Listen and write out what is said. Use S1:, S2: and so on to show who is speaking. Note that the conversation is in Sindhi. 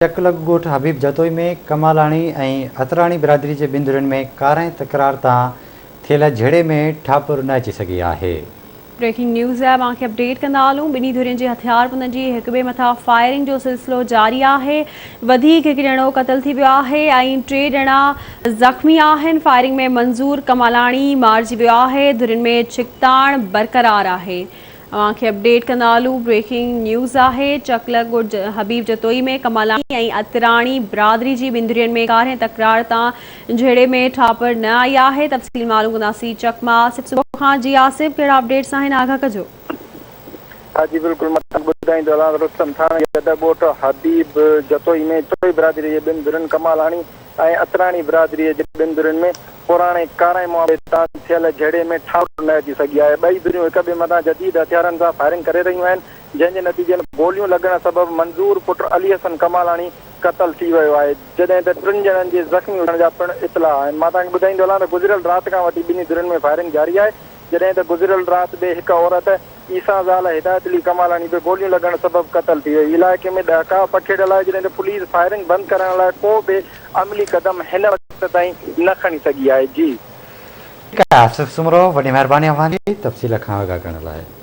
S1: چڪ لڳ ڳوٺ حبيب جتوئي ۾ ڪمالاڻي ۽ عطراڻي برادري جي ٻن ڌرين ۾ ڪارنهن تڪرار تان ٿيل جهيڙي ۾ ٺاپر نه اچي سگهي آهي.
S2: بريڪنگ نيوز اوهان کي اپڊيٽ ڪندا هلون ٻنهي ڌرين جي هٿياربندن جي هڪٻئي مٿان فائرنگ جو سلسلو جاري آهي وڌيڪ هڪ ڄڻو قتل ٿي ويو آهي ۽ ٽي ڄڻا زخمي آهن فائرنگ ۾ منظور ڪمالاڻي مارجي ويو آهي ڌرين ۾ ڇڪتاڻ برقرار آهي اوهان کي اپڊيٽ ڪندا هلون بريڪنگ نيوز آهي چڪلڪ ڳوٺ حبيب جتوئي ۾ ڪمالاڻي ۽ عطراڻي برادري جي ٻن ڌرين ۾ ڪارنهن تڪرار تان جهيڙي ۾ ٺاپر نه آئي آهي تفصيل معلوم ڪنداسين چڪ مان آصف صبح کان جي آصف ڪهڙا اپڊيٽس آهن آگاهه ڪجو.
S3: ها جي بلڪل مان توهان کي ٻڌائيندو هلان ته رستم ٿاڻي جي حد ڳوٺ حبيب جتوئي ۾ جتوئي برادري جي ٻن ڌرين ڪمالاڻي ۽ عطراڻي برادري جي ٻن ڌرين ۾ پراڻي ڪارائين معاملي تان ٿيل جهيڙي ۾ ٺاهه نه اچي سگهي آهي. ٻئي ڌريون هڪ ٻئي مٿان جديد هٿيارن سان فائرنگ ڪري رهيون آهن، جنهن جي نتيجي ۾ گوليون لڳڻ سبب منظور پٽ علي حسن ڪمالاڻي قتل ٿي ويو آهي، جڏهن ته ٽن ڄڻن جي زخمي هجڻ جا پڻ اطلاع آهن. مان توهان کي ٻڌائيندو هلان ته گذريل رات کان وٺي ٻنهي ڌرين ۾ فائرنگ جاري آهي، جڏهن ته گذريل رات به هڪ عورت عيسيٰ زال هدايت علي ڪمالاڻي به گوليون لڳڻ سبب قتل ٿي وئي. علائقي ۾ ڏهڪاء پکيڙيل آهي جڏهن ته پوليس فائرنگ بند ڪرائڻ لاء ڪو به عملي قدم هن وقت تائين نه کڻي سگهي آهي. جي.
S1: ٺيڪ آهي آصف سومرو وڏي مهرباني اوهان جي تفصيل کان آگاهه ڪرڻ لاء.